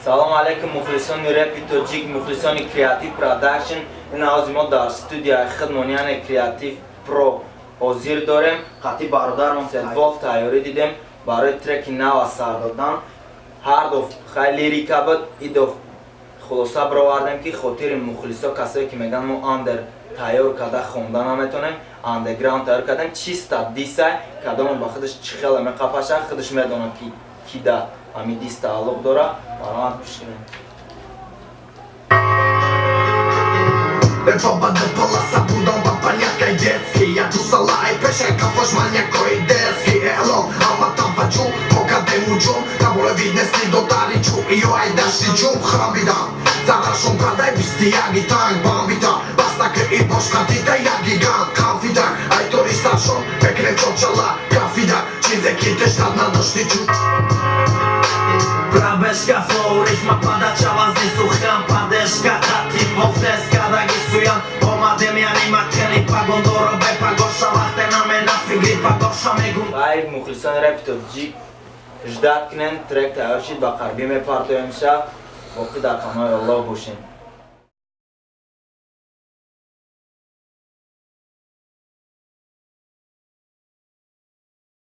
Салому алейкум, мухлисони репи тоҷик, мухлисони Креатив Продакшн. Ин ҳози мо дар студияи худмон, яъне Креатив Про, ҳозир дорем. Қатъи бародармон Седволф тайёрӣ дидем барои треки нав аз сар додан. Ҳар ду хай лирика буд, идо хулоса бировардем, ки хотири мухлисо, касое ки мегӯянд, мо андер тайёр карда хонда наметонем, андеграунд тайёр кардем. Чиста дисай, кадомо ба худаш чӣ хеле меқапаша, худаш медонад, ки кида ҳамин дис тааллуқ дора. Марҳамат, гӯш кунем. Баба полоса будам ба поняткай детский. Я тусала ай пешай кафош маньякой детский. Эълон ама таваҷҷӯ мо кардем ҳуҷум. Набола виднесли додари чӯ иё ай дашти ҷум хам бидам. Зараршон кардай 21 танк бамбита. Бастаки и бошқатита як гигант қанфида. Ай тори саршон мекунем чорчала кафида. Чизе ки тештат надошти чӯ. Пробежка, флоу, рифма, подача, вазни сухан, поддержка, қатъи вохтеска, даги суян омадем, яъни макани пагондоро бепагоша вақте намена фигри пагоша мегум. Хай, мухлисони репи тоҷик, ждать кунен, трек тайёр шид, ба қарбӣ мепартоем шаб. Боқӣ дар паноҳи Аллоҳ бошем.